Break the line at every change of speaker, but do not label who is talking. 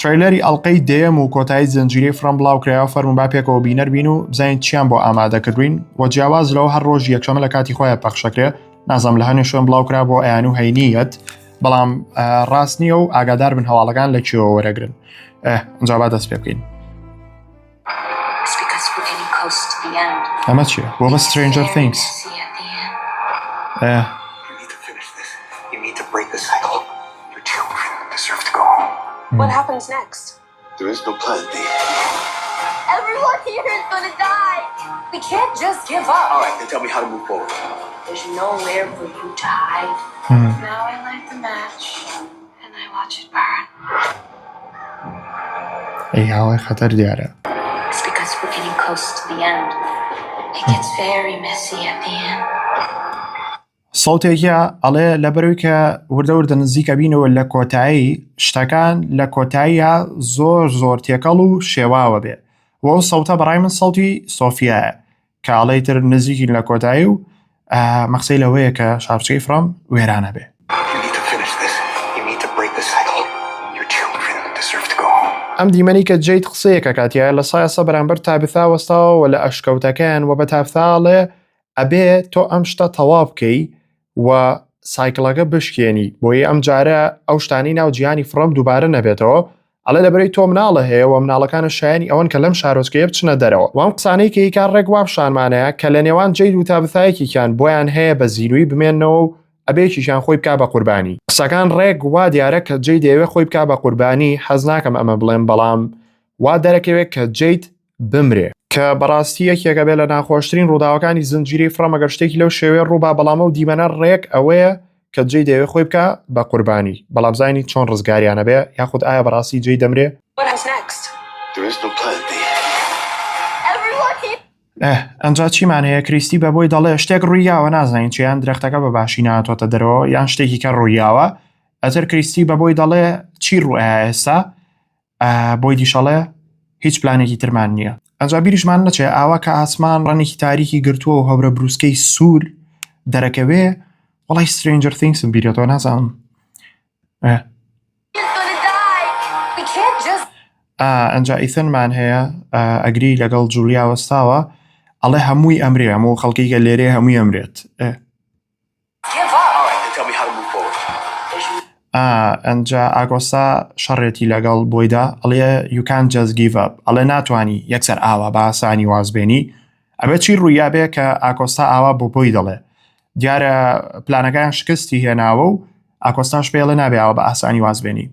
trailer ی ئەڵلقەی دەیەم و کۆتایی زنجیرەی From بڵاو کرایەوە فەرموو با پێکەوە بینەر بین و بزانین چیان بۆ ئامادە کردوین و جیاواز لەوە هەر ڕۆژ یەکشەمە لە کاتی خۆیان پەخشەکرێ نازانم لە هەنێ شوێن بڵاو کرا بۆ ئەیان و هەینیەت بەڵام ڕاست نییە و ئاگادار بن هەواڵەکان لە کوێوە وەرەگرن ئەجا با دەست پێ بکەین. ئەمە چییە بۆ بە Stranger Things
What happens next?
There is no plan B.
Everyone here is gonna die. We can't just give up.
All right, then tell me how to move forward.
There's nowhere for you to hide. Now I light the match and I watch it burn.
ئەی هاوای خەتەر دیارە.
It's because we're getting close to the end. It gets very messy at the end.
سەوتێکە ئەڵێ لەبەرەوەی کە وردە وردە نزیکە بینەوە لە کۆتایی شتەکان لە کۆتاییە زۆر زۆر تێکەڵ و شێواوە بێ و ئەو سەوتە بەڕای من سەوتی سۆفیایە کە ئەڵێ تر نزیکین لە کۆتایی و مەخسەی لەوەیە کە شارچەی From وێرانە بێ.
You need to finish this. You need to break the cycle. Your children deserve to go home.
ئەم دیمەنەی کە جەید قسەیەک ئەکات یایە لە سایەسە بەرامبەر تابیثا وەستاوە و لە ئەشکەوتەکەیان و بە تابیثا ئەڵێ ئەبێ تۆ ئەم شتە تەواو بکەی و cycle ەکە بشکێنی بۆیە ئەم جارە ئەو شتانی ناو جیهانی From دووبارە نەبێتەوە ئەڵێ لەبەرەی تۆ مناڵە هەیە و مناڵەکانە شایانی ئەوەن کە لەم شارۆچکەیە بچنە دەرەوە وام قسانەی کە ئیکار ڕێک وا پیشانمانەیە کە لە نێوان جەید و تابثایەکیان بۆیان هەیە بە زیروی بمێنەوە و ئەبێ یەکێکیان خۆی بکا بە قوربانی قسەکان ڕێک وا دیارە کە جەید دەیەوێ خۆی بکا بە قوربانی حەز ناکەم ئەمە بڵێم بەڵام وا دەرەکەوێت کە جەید بمرێ. کە بەڕاستی یەکێکە بێ لە ناخۆشترین ڕووداوەکانی زنجیرەی From ئەگەر شتێکی لەو شێوەیە ڕووبا بەڵام ئەو دیمەنە ڕێک ئەوەیە کە جەی دەیەوێ خۆی بکا بە قوربانی بەڵام زانی چۆن ڕزگاریانە بێ یاخود ئایا بەڕاستی جەی دەمرێ؟
What happens next?
There is no plan B.
Everyone here.
ئه ئەنجا چیمان هەیە کریستی بە بۆی دەڵێ شتێک ڕوویاوە نازانین چیان یان درەختەکە بە باشی ناتۆتە دەرەوە یان شتێکی کە ڕوویاوە ئەتر کریستی بە بۆی دەڵێ چی ڕوئە ئێستا بۆی دیشەڵێ هیچ پلانێکی ترمان نییە ئەجا بیریشمان نەچێ ئاوا کە ئاسمان ڕەنێکی تاریکی گرتووە و هەورە بروسکەی سوور دەرەکەوێ وڵی Stranger Things م بیرێتەوە نازانم ئەنجا ئیثنمان هەیە ئەگری لەگەڵ جولیا وەستاوە ئەڵێ هەمووی ئەمرێ هەموو خەڵکی کە لێرێ هەمووی ئەمرێت ئەنجا ئاگۆستا شەڕێتی لەگەڵ بۆیدا ئەڵێ یوکان جەز گیڤ ئەڵێ ناتوانانی یەکسەر ئاوا بە ئاسانی وازبێنی ئەبێ چی ڕوویا بێ کە ئاکۆستا ئاوا بۆ بۆی دەڵێ دیارە پلانەکان شکستی هێناوە و ئاکۆستاش پێڵێ نابێ ئاوا بە ئاسانی وازبێنی.